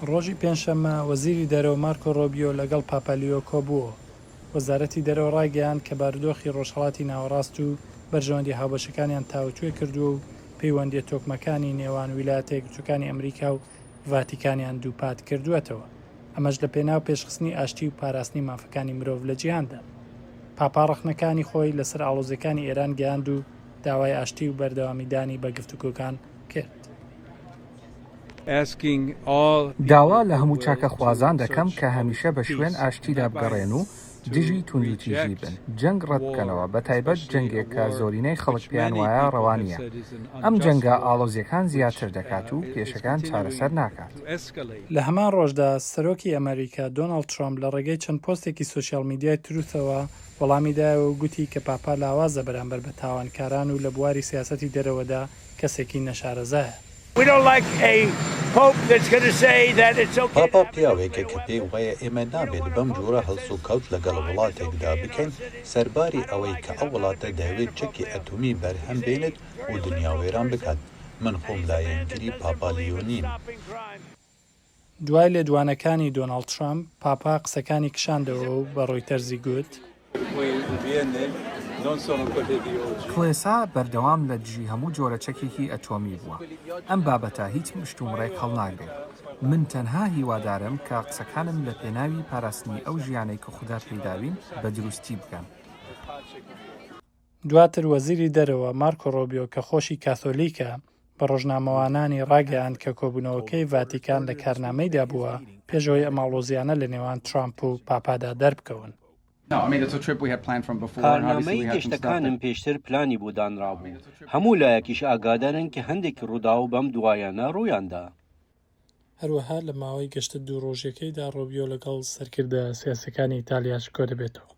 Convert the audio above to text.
ڕۆژی پێنجشەممە، وەزیری دەرەوە مارکۆ ڕۆبیۆ لەگەڵ پاپا لیۆ کۆبووەوە. وەزارەتی دەرەوە ڕایگەیاند کە بارودۆخی ڕۆژهەڵاتی ناوەڕاست و بەرژەوەندییە هاوبەشەکانیان تاوتوێ کردووە و پەیوەندییە تۆکمەکانی نێوان ویلایەتە یەکگرتووەکانی ئەمریکا و ڤاتیکانیان دووپات کردووەتەوە، ئەمەش لە پێناو پێشخستنی ئاشتی و پاراستنی مافەکانی مرۆڤ لە جیهاندا. پاپا ڕەخنەکانی خۆی لەسەر ئاڵۆزییەکانی ئێران گەیاند و داوای ئاشتی و بەردەوامیدانی بە گفتوگۆکان کرد. داوا لە هەموو چاکەخوازان دەکەم کە هەمیشە بە شوێن ئاشتیدا بگەڕێن و دژی توندوتیژی بن، جەنگ ڕەت بکەنەوە، بەتایبەت جەنگێک کە زۆرینەی خەڵک پێیان وایە ڕەوا نییە. ئەم جەنگە ئاڵۆزییەکان زیاتر دەکات و کێشەکان چارەسەر ناکات. لە هەمان ڕۆژدا، سەرۆکی ئەمەریکا، دۆناڵد ترەمپ لە ڕێگەی چەند پۆستێکی سۆشیال میدیای تروثەوە وەڵامی دایەوە و گوتی کە پاپا لاوازە بەرامبەر بە تاوانکاران و لە بواری سیاسەتی دەرەوەدا کەسێکی نەشارەزایە. پاپا پیاوێکە کە پێی وایە ئێمە نابێت بەم جۆرە هەڵسوکەوت لەگەڵ وڵاتێکدا بکەین سەرباری ئەوەی کە ئەو وڵاتە دەیەوێت چەکی ئەتۆمی بەرهەم بێنێت و دنیا وێران بکات. من خۆم لایەنگری پاپا لیۆ نیم. دوای لێدوانەکانی دۆناڵد ترەمپ، پاپا قسەکانی کشاندەوە و بە ڕۆیتەرزی گوت. کڵێسا بەردەوام لە دژی هەموو جۆرە چەکێکی ئەتۆمی بووە. ئەم بابەتە هیچ مشتومڕێک هەڵناگرێت. من تەنها هیوادارم کە قسەکانم لە پێناوی پاراستنی ئەو ژیانەی کە خودا پێیداوین بە دروستی بگەن. دواتر وەزیری دەرەوە مارکۆ ڕۆبیۆ کە خۆشی کاسۆلیکە، بە ڕۆژنامەوانانی ڕاگەیاند کە کۆبوونەوەکەی ڤاتیکان لە کارنامەیدا بووە پێش ئەوەی ئەم ئاڵۆزییانە لە نێوان ترامپ و پاپادا دەربکەون. کارنامەی گەشتەکانم پێشتر پلانی بۆ دانرابوو، هەموو لایەکیش ئاگادارن کە هەندێک ڕووداو بەم دوایانە ڕوویاندا. هەروەها لە ماوەی گەشتە دوو ڕۆژیەکەیدا ڕۆبیۆ لەگەڵ سەرکردە سیاسیەکانی ئیتالیاش کۆدەبێتەوە.